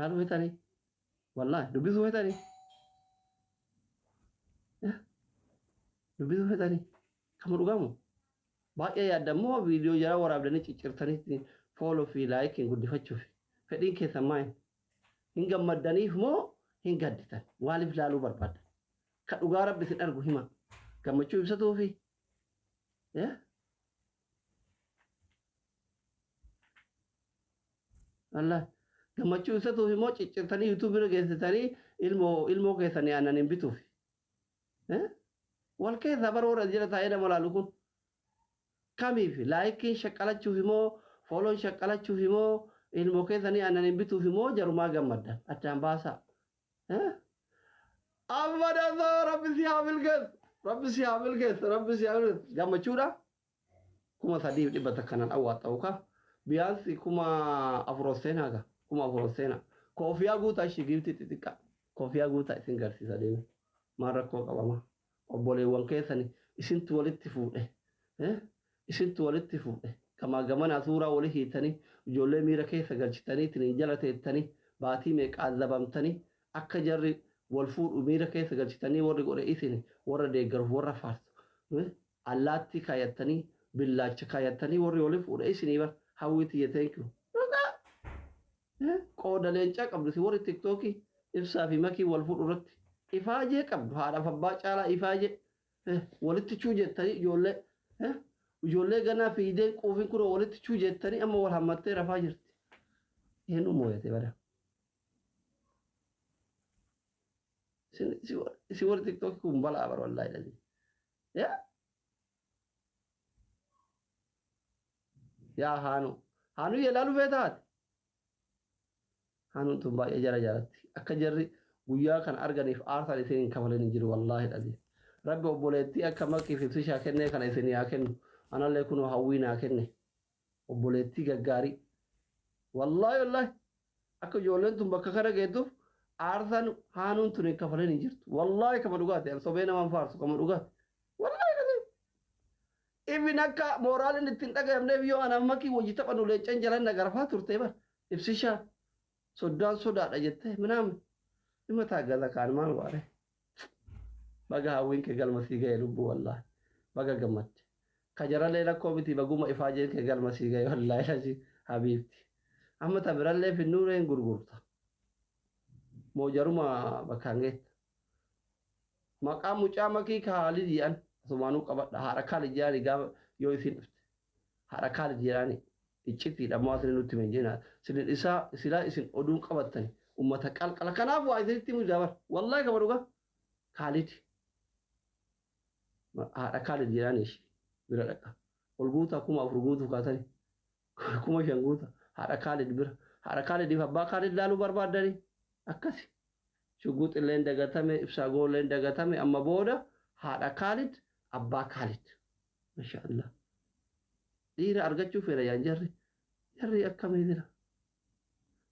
Laaluu feetanii? Wallaahi dubbisuu feetanii? Dubbisuu feetanii? Kama dhugamu? Baay'ee yaaddan moo viidiyoo jara waraabdanii ciccirtanii follow fi likeiin guddifachuuf? Fedhiin keessan maali? Hin gammaddaniif moo hin gadditan? Waaliif laaluu barbaaddan? Ka dhugaa Rabbi isin argu hima. Gammachuu ibsatuufi? Wallahi. Gammachuu ibsatuufi moo ciccirtanii YouTube irra geessitanii ilmoo ilmoo keessanii aannan hin bituufi? Wal keessaa bara warra as jala taa'ee nama laalu kun. Kamiif? Likeiin shaqqalachuufi moo follown shaqqalachuufi moo ilmoo keessanii aannan hin bituufi moo jarumaa gammaddan? Addaan baasaa. Amma dansaa, Rabbi si haa milkeessu. Rabbi si haa milkeessu. Rabbi si haa milkeessu. Gammachuudha. 3,100 nan awwaaxxa'u ka. Biyaansi 4,000 ol seenaa ka. 4,000 ol seenaa. Koofiyaa guutaa ishii giiftii xixiqqaa. Koofiyaa guutaa isin garsiisa deeme. Maal rakkoo qabama? Obboleewwan keessani isintu walitti fuudhe. Isintu walitti fuudhe. Gamaa gamanaa suuraa wali hiitanii, ijoollee miira keessa galchitanii, ittiin jala teettanii, baatii meeqa azabamtanii, akka jarri wal fuudhu miira keessa galchitanii, warri godhe isin, warra deeggaruuf warra faarsu. Allaattii kaayattanii, billaacha kaayattanii, warri wali fuudhe isinii bar. Hawwii tiyya, thank you. Qooda leencaa qabdu isin warri TikTokii Ibsaa fi Makii wal fuudhu irratti. Ifaajee qabdu, haadhaaf abbaa caalaa ifaajee. Walitti chuu jettanii ijoollee. Ijoollee ganaa fiideen quufin kunoo walitti chuu jettanii amma wal hammattee rafaa jirti. Eenyu mooyate bada? Isin warri TikTokii kun balaa bara, wallaahi dhalli. Yaa yaa haanu. Haanuu yeelaaluu feetaati. Haanuun tun baay'ee jara jaalatti. Akka jarri guyyaa kana arganiif aarsaan isin hin kafalin hin jiru, wallaahi dhazi. Rabbi obboleettii akka Makii fi Ibsishaa kennee kana isin haa kennu. Anallee kunoo Hawwii naa kenne. Obboleettii gaggaarii. Wallaahi, wallaahi. Akka ijoolleen tun bakka kana geettuuf aarsaan haanuun tun hin kafalin hin jirtu. Wallaahi kama dhugaati. An sobee namaan faarsu, kama dhugaati. Wallaahi dhazi. Ibin akka mooraaliin ittiin dhagayamneef yoo anaaf Makii wajji taphannu leencan jalan na garafaa turte bar. Ibsishaa soddaan sodaadha jettee minaamin. Dhimma taaggaza kaan maal waare. Baga hawwiin kee galma sii gahe lubbuu, wallaahi. Baga gammadde. Ka jaralee rakkoo miti, baguma ifaajeen kee galma sii gahe, wallaahi lazi habiibti. Amma ta birallee finnuuree hin gurgurta. Moo jaruma bakkaan geetta? Maqaa mucaa Makii Kaalid jedhan asumaanuu qabadha. Haadha Kaalid jedhani gaafa yoo isiin dhufte. Haadha Kaalid jedhani iccitiidha ammoo isin nutti himan jenna. Isin isaa silaa isin oduun qabattani ummata qalqala. Kanaaf waa isinitti himu jira bara. Wallaahi kama dhugaa. Kaalid. Haadha Kaalid jedhani ishii bira dhaqa. Ol guutaa, 4,000 guutuu kaatani. 5,000 guuta. Haadha Kaalid bira. Haadha Kaalidiif abbaa Kaalid laaluu barbaaddani. Akkasi. Shugguux illeen dagatame, Ibsaa Goolleen dagatame, amma booda haadha Kaalid, abbaa Kaalid. Masha Allah. Dhiira argachuu fedha yaan jarri. Jarri akkamii jira?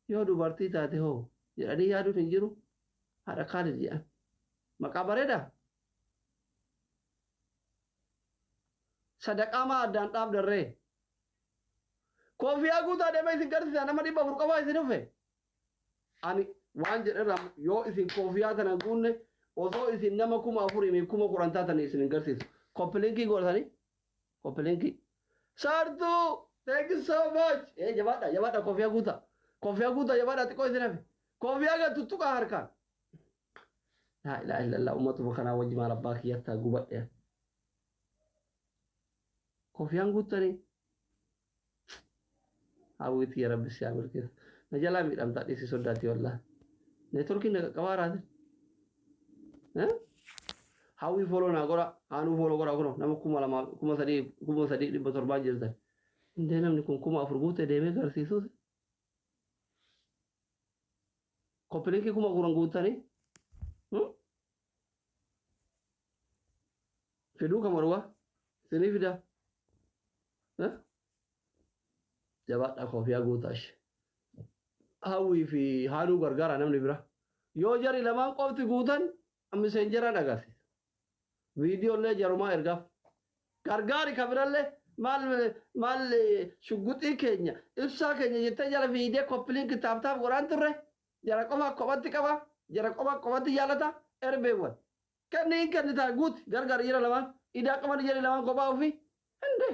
Yoo dubartii taate hoo jedhanii yaaduun hin jiru. Haadha Kaalid jedhan. Maqaa bareedaa? Sadaqaa maa addaan dhaabdarree? Koofiyaa guutaa deemee isin garsiisa, nama 400 qofaa isin dhufe. Ani waan jedherraa yoo isin koofiyaa tana guunne, osoo isin nama 4,000 fi 10,000 taatanii isin hin garsiisu. Copy linkii godhatanii, copy linkii. Sartuu, thank you so much. Ee, jabaadha, jabaadha, koofiyaa guutaa. Koofiyaa guutaa, jabaadha, xiqqoo isin hafe. Koofiyaa gad tuttuqaa harkaan. Laa ilaaha illallah, ummatuma kanaa wajji maal abbaa kiyyattaa gubadhe. Koofiyaan guuttanii. Hawwiiti, ya Rabbi si haa milkeessu. Na jalaa miidhamtaa dhiisii soddaati wallaahi. Networkiin na qaqqabaa raate. Hawwii follow naa godha. Haanuu follow godha kunoo nama 2,000, 3,000, 3,700 jirtan. Indee namni kun 4,000 guutee deemee garsiisuus. Copy linkii 10,000 guuttanii. Fiduu kama dhugaa. Isinii fidaa. Jabaadhaa, koofiyaa guutaa ishee. Hawwii fi Haanuu gargaara namni bira. Yoo jari lamaan qofti guutan messengeraan agarsiisa. Viidiyoo illee jarumaa ergaaf. Gargaari ka birallee, maal maal shugguxii keenya, Ibsaa keenya jettee jala fiidee copy link tap tap godhaan turre. Jara qofa kophatti qaba. Jara qofa kophatti jaalata. Erbeewwan. Kenni hin kennitaa guuti gargar jira lamaan. Idaa qaban jira lamaan kophaa ofii. Hinde.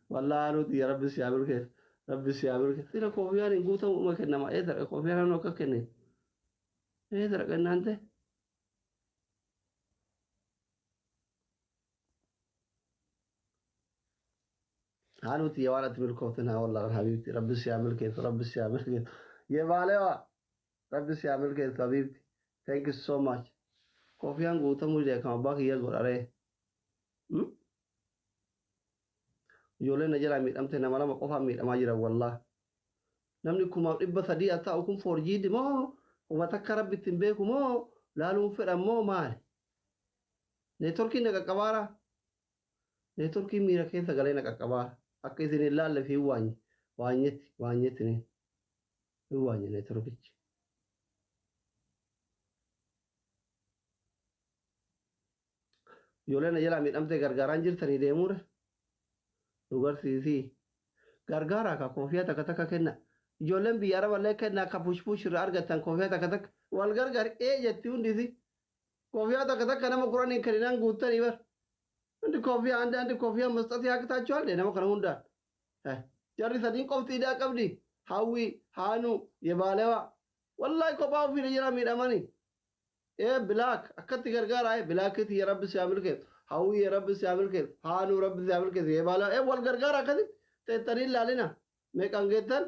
Wallaahi nuti ya rabbi si haa milkeessu. Rabbi si haa milkeessu. Sila koofiyaan hin guutamu uma kennama. Eessa koofiyaan hannu akka kenne. Eessa dhaqannaan ta'e. Haanuti yaa waan ati milkoofte naa wallaahi habiibti. Rabbi si haa milkeessu. Rabbi si haa milkeessu. Yebaalewa. Rabbi si haa milkeessu habiibti. Thank you so much. Koofiyaan guutamuu dide akkam abbaa kiyya godharee. Ijoolleen na jalaa miidhamte nama lama qofaan miidhamaa jiran wallaahi. Namni 3,300 as taa'u kun foorjiidi moo uma takka rabbi ittiin beeku moo laaluun fedhan moo maali? Neetworkiin na qaqqabaara. Neetworkiin miira keessa galee na qaqqabaara. Akka isin hin laalleef hin waanye. Waanyetti waanyetti ni. Hin waanye neetworkichi. Ijoolleen na jalaa miidhamtee gargaaraan jirtanii deemuure. Nu garsiisii. Gargaaraa ka koofiyaa takka takka kenna. Ijoolleen biyya Araballee kennaa ka push push irraa argattan koofiyaa takka takka. Wal gargaar ee jetti hundisi. Koofiyaa takka takka nama kudhaniin kenninaan guuttanii bar. Hundi koofiyaa andi andi koofiyaa masxatii haqxaachuwaallee nama kana hundaan. Jarri sadiin qofti idaa qabdi. Hawwi, Haanuu, Yebaalewa. Wallahi kophaa ofii na jalaa miidhamanii. Ee bilaak akkatti gargaaraa ee bilaakiti ya rabbi si haa milkeessu. Hawwi ya rabbi si haa milkeessu. Haanuu rabbi si haa milkeessu. Yebaalewa ee wal gargaara akkasitti teettanii ilaalina. Meeqaan geettan?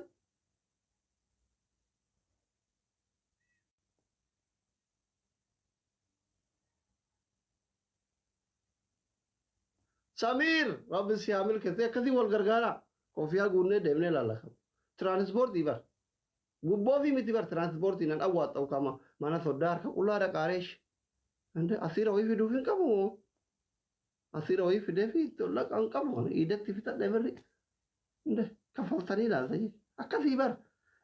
Samiir rabbi si haa milkeessu. Akkasii wal gargaaraa. Kofiyaa guunnee deemnee ilaalla. Tiraanispoortii bar. Gubboo fi miti bar tiraanispoortii nan awwaaxxa'u kama mana soddaa harka qullaa dhaqaareesh. Asiira wayii fiduuf hin qabu moo? Asiira wayii fidee fi laqa hin qabu. Iidatti fixadhe birri. Kaffaltanii ilaalta jechuudha. Akkasii bar.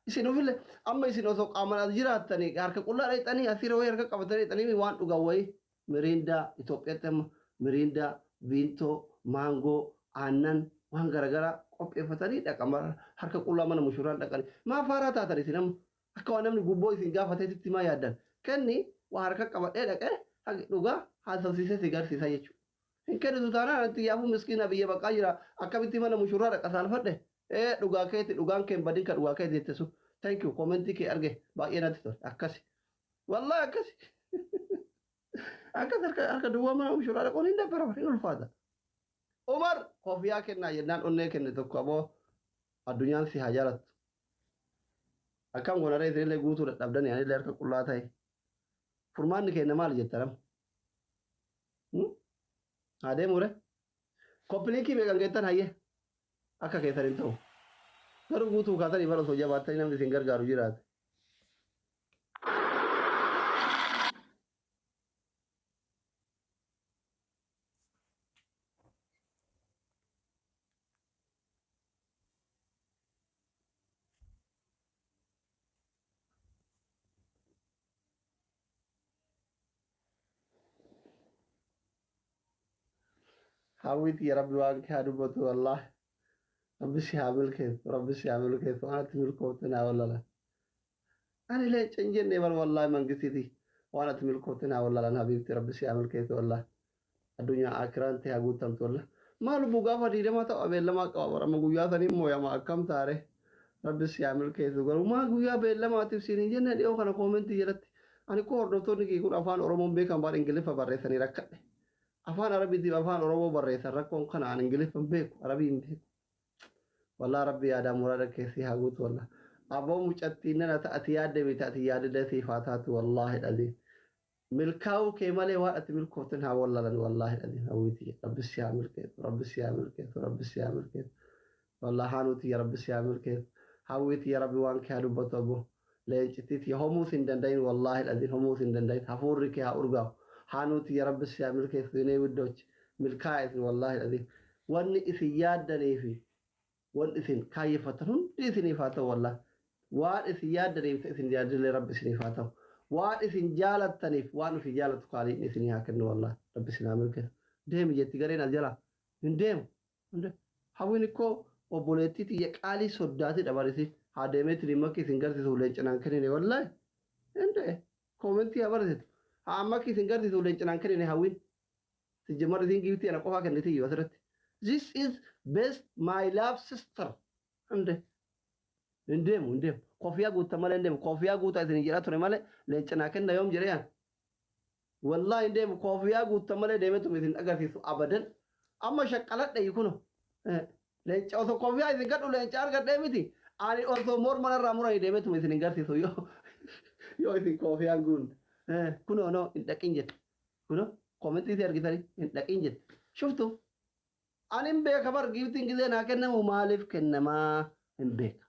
Isin ofillee amma isin osoo qaamaan as jiraattanii harka qullaa dhaqxanii asiira wayii harka qabatanii dhaqxanii waan dhugan wayii miriindaa Itoophiyaatti amma miriindaa, viintoo, maangoo, aannan waan garaagaraa qopheeffatanii dhaqan harka qullaa mana mushurraan dhaqanii. Maa faaraa taatan isin amma akka waan namni gubboo isin gaafateetitti maa yaaddan? Kenni waa harka qabadhee dhaqee dhugaa haasofsiisee si garsiisa jechuudha. Hin kennitu taanaan anti yaafuu miskiina biyya baqaa jira akkamitti mana mushurraa dhaqa saalfadhe? Ee dhugaa keeti dhugaan kee hin badin ka dhugaa keeti jette sun. Thank you komentii kee arge baay'ee natti tole akkasi. Wallahi akkasi. Akkas harka harka duwwaa mana mushuraa dhaquun hin dabbara hin ulfaata. Umar kofiyaa kennaa jennaan onnee kenne tokko aboo addunyaan si haa jaalattu. Akkam goonaree isinillee guutuu dadhabdanii anillee harka qullaa ta'e. Furmaanni keenya maali jetta nama? Haa deemure. Koppiliinkii meeqan geettan hayyee? Akka keessan hin ta'u. Garuu guutuu kaatanii bara osoo jabaattanii namni isin gargaaru jiraate. Hawwiiti ya rabbi waan kee haa dubbatu wallaahi. Rabbi si haa milkeessu rabbi si haa milkeessu anatti milkoofte naa wallalan. Ani leenca hin jenne bar wallaahi mangistiti waan ati milkoofte naa wallalan habiibti rabbi si haa milkeessu wallaahi. Addunyaa akiraan tee haa guuttamtu wallaahi. Maa lubbuu gaafa 20 ta'u beellamaa qaba bara amma guyyaa sanii mooyama akkam taare. Rabbi si haa milkeessu garuu maa guyyaa beellamaatiif siin hin jenne dhiyoo kana koomentii jalatti. Ani koo hordoftoonni kee kun afaan Oromoon beekan baan Ingiliffa barreessanii rakkadhe. Afaan Arabiitiif afaan Oromoo barreessan rakkoon kana an Ingiliffa hin beeku Arabii hin beeku. Wallah rabbi yaadaa muraada kee si haa guutu wallah. Aboo mucattiin nana ta ati yaadde miti ati yaadillee siif haa taatu wallaahi dhaliin. Milkaa'uu kee malee waan ati milkooften haa wallalan wallaahi dhaliin hawwiiti rabbi si haa milkeessu rabbi si haa milkeessu rabbi si haa milkeessu. Wallah haanuu tiyya rabbi si haa milkeessu. Hawwii tiyya rabbi waan kee haa dubbatu aboo. Leencittii tiyya homuu sin danda'in wallaahi dhaliin homuu sin danda'in hafuurri kee haa urgaa'u. Haanuu tiyya rabbi si haa milkeessu yenee widdochi milkaa'a isin wallaahi dhaliin. Wanni isin yaaddanii fi wanni isin kaayyeffattan hundi isiniif haa ta'u wallaahi. Waan isin yaaddaniif isin yaadillee rabbi isiniif haa ta'u. Waan isin jaalattaniif waan ofii jaalattu kaaliin isinii haa kennu wallaahi. Rabbi isin haa milkeessu. Deemi jetti gareen as jalaa. Hin deemu. Hawwiin ikkoo Obboleettii tiyya qaalii soddaati dabarisi. Haa deemeetiin makki isin garsiisu leencinaan kennine wallaahi. Hinde koomentii haa barsiisu. Haa makki isin garsiisu leencinaan kennine hawwiin. Sijjamar isin giiftii ana qofaa kenniti iyyuu asirratti. This is best my love sister. Hinde. Hin deemu, hin deemu. Kofiyaa guutta malee hin deemu. Kofiyaa guutaa isin jedhaa ture malee leencinaa kenna yoom jedhee an. Wallaahi hin deemu. Kofiyaa guutta malee deemeetuma isin agarsiisu abadan. Amma shaqqaladha kuno. Leenca osoo kofiyaa isin gadhu leenca argadhee miti. Ani osoo morma narraa muranii deemeetuma isin hin garsiisu yoo isin kofiyaan guunne. Kunoo no hin dhaqin jette. Kunoo koomentii isii argitanii hin dhaqin jette. Shuftu. Ani hin beeka bar giiftiin gizee naa kennamu maaliif kennamaa hin beeka.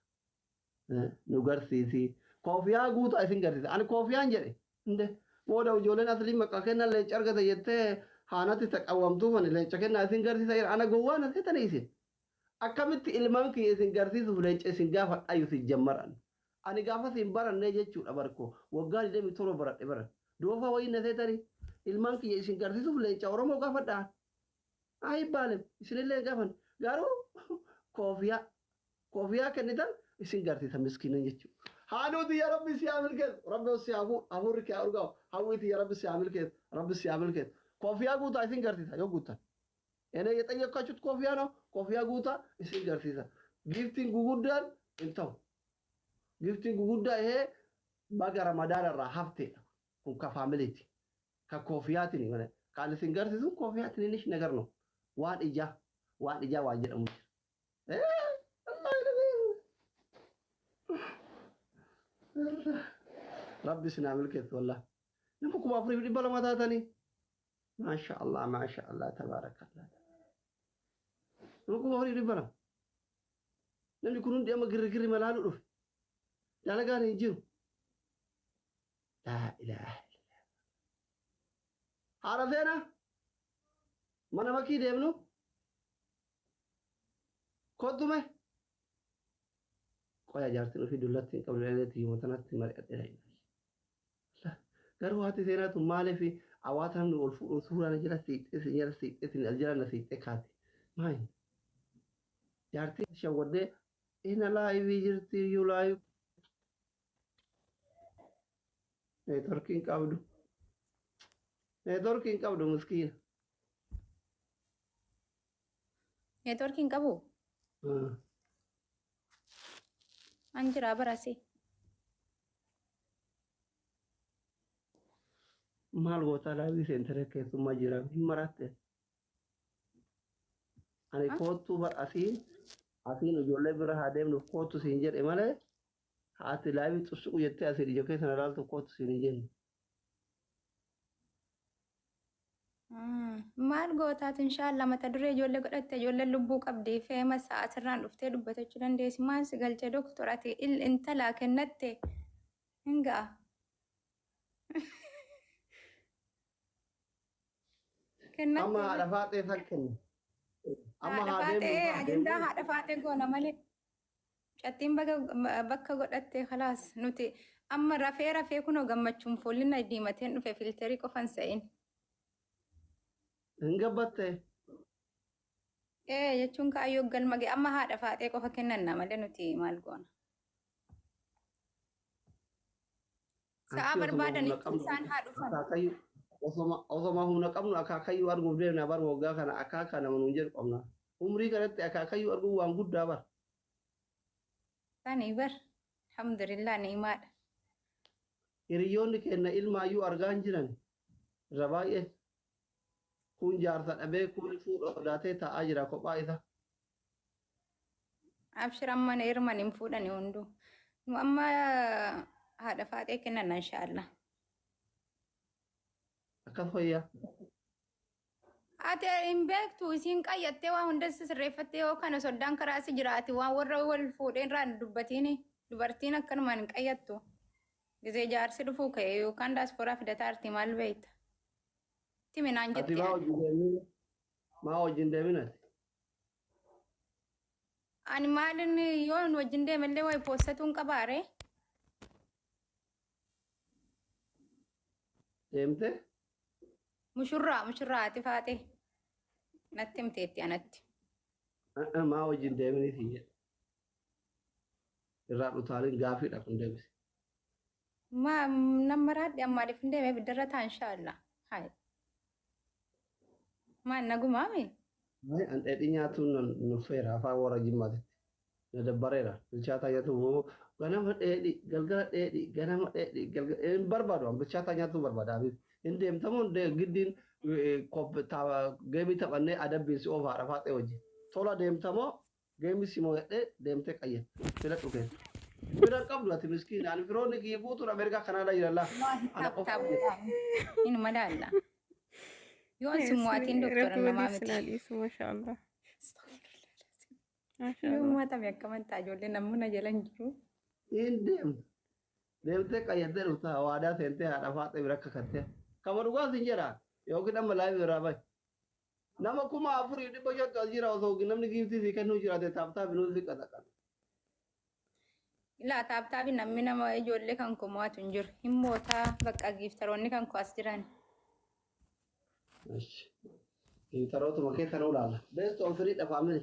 Nu garsiisi. Kofiyaa guutaa isin garsiisa. Ani kofiyaan jedhe. Hinde booda ijoolleen aslii maqaa kennan leenca argata jettee haanatti taqawwamtuuf ani leenca kennaa isin garsiisa jedha. Ana gowwaa na seetanii isin. Akkamitti ilmaan kiyya isin garsiisuuf leenca isin gaafadhaayyu si jammaran. Ani gaafas hin barannee jechuudha barkoo. Waggaa 27 baradhe baran. Doofaa wayii na seetanii ilmaan kiyya isin garsiisuuf leenca Oromoo gaafadhaa. Ayi baalem isinillee gaafan. Garuu koofiyaa koofiyaa kennitan isin garsiisa miskiinan jechuudha. Haanuuti yaa Rabbi si haa milkeessu. Rabbi si haa fuudhu. Hafuurri kee haa urgaa'u. Hawwiiti yaa Rabbi si haa milkeessu. Rabbi si haa milkeessu. Koofiyaa guutaa isin garsiisa yoo guuttan. እኔ የጠየኳችሁት ኮፍያ ነው። ኮፍያ guutaa isin garsiisa. Giiftiin guguddaan hin ta'u. Giiftiin guguddaa ይሄ baga ramadaana irraa hafteedha. Kun ka faamiliiti. Ka koofiyaatiin malee. Kan isin garsiisu kofiyaa ትንንሽ ነገር ነው። Waan ijaa waan ijaa waan jedhamu jira. Rabbi isin haa milkeessu wallah. Nama 4200 taatanii. Maasha Allah, maasha Allah, tabaarakallah. Nama 4200. Namni kun hundi amma girrigirri malaalu dhufe. Dalagaan hin jiru. Laa ilaaha illallah. Haadha seenaa mana makii deemnu kottume. Qoya jaartiin ofii dullatti hin qabdu dhaleetti yoo tanatti mari'adhe. Garuu haati seenaa tun maaliif hawaasa namni ol fuudhuun suuraan jala siiqxee si jala siiqxee si as jala na siiqxee kaate. Maali? Jaartiin shawwaddee ina laayivii jirti iyyuu laayiv. Neetworkiin qabdu. Neetworkiin qabdu miskiina. Neetworkiin qabu? An jira barasi. Maal gootaa laayivii seentaree keessummaa jira hin maratte. Ani koottuu bar asiin ijoollee bira haa deemnuuf koottu siin jedhe malee haati laayivii xussuqu jettee asiin ija keessa na ilaaltu koottu siin hin jenne. Maal gootaatu inshaallah mata duree ijoollee godhatte ijoolleen lubbuu qabdi feema sa'aatirraan dhuftee dubbatachuu dandeessi. Maal si galchee doktor ati intalaa kennatte hin ga'a. Amma haadha faaxee san kenna. Amma Haadha haa faaxee deemnu haa ajandaa deemnu. Haadha faaxee goona malee. Cattiin bakka godhatte khalaas nuti amma rafee rafee kunoo gammachuun fuulli na diimateen dhufe filterii qofan sa'in. Hin gabbatte. Ee jechuun kaayyoo galma ga'e amma haadha faaxee qofa kennanna malee nuti maal goona. Sa'a Anti osoma humna barbaadanitti qabnu isaan haa dhufan. Akaakayyuu osoma humna qabnu akaakayyuu arguuf deemna bar waggaa kana akaakaa nama nuun jedhu qabna. Umrii kanatti akaakayyuu arguun waan guddaa bar. Sani bar alhamdulillah ni'imaadha. Hiriyoonni keenya ilmaayyuu argaa hin jiran irra baay'ee. Kun jaarsa dhabee kun fuudha sodaatee taa'aa jira kophaa isa. Abshir amma heeruman hin fuudhani hunduu. Nu amma haadha faaxee kennanna inshaallah. Akkas fayyaa. Ati hin beektu isiin qayyattee waa hunda sirreeffattee yoo kana soddaan karaa si jiraati waan warra wal fuudheen irraa dubbatiin dubartiin akkanumaan hin qayyattu. Gizee jaarsi dhufuu ka'e yookaan daasporaa fidataa arti maal beekta? Timi naan Ati jetti maa ani. wajjin deemin? Maa wajjin deemin ati? Ani maalin yoo wajjin deemellee wayi poostatuun qabaare? Deemte? Mushurraa mushurraa ati faaxee natti himteetti anatti. Maa wajjin deemanii siin jedhe. Irraa dhutaaliin gaafiidha kun deebise. Ma nama raadhi ammaaliif hin deemee biddarra ta'a inshaallah. Hai. Maan nagumaami? An dheedhii nyaatuun nuffeera afaan warra jimmaatitti. Na dabbareera. Bilchaataa nyaatu ganama dheedhii galgala dheedhii ganama dheedhii galgala hin barbaadu, an bilchaataa nyaatuu barbaada. Abiib hin deemtamoo giddiin geemii taphannee adabbiin si oofaadha faaxee wajjin. Tola deemtamoo geemii si mo'adhee deemtee qayyadde filadhu keessa. Fira qabdu ati miskiina, ani firoonni kiyya guutuun Ameerikaa Kanaadaa jiran laa. Ana qofa. Inuma daalla. Yoon si mo'atiin doktora namaa miti. Rabbi maashaallah. Yoo mo'atame akkaman ta'a, ijoollee namni na jala hin jiru. Hin deemtu. Deemtee qayyaddee dhufta, waadaa seentee haadha faaxee bira kakattee. Kama dhugaa sin jedha yookiin amma live irraa bahi. Nama 4500 as jira, osoo namni giiftii sii kennuu jiraate tap tap nuu si qaxaqan. Laa, tap tap namni nama ijoollee kan koo mo'atu hin jiru. Hin mootaa bakka giiftaroonni kan koo as jiran. Giiftarootuma keessa nu ilaala. Best of three dha, family.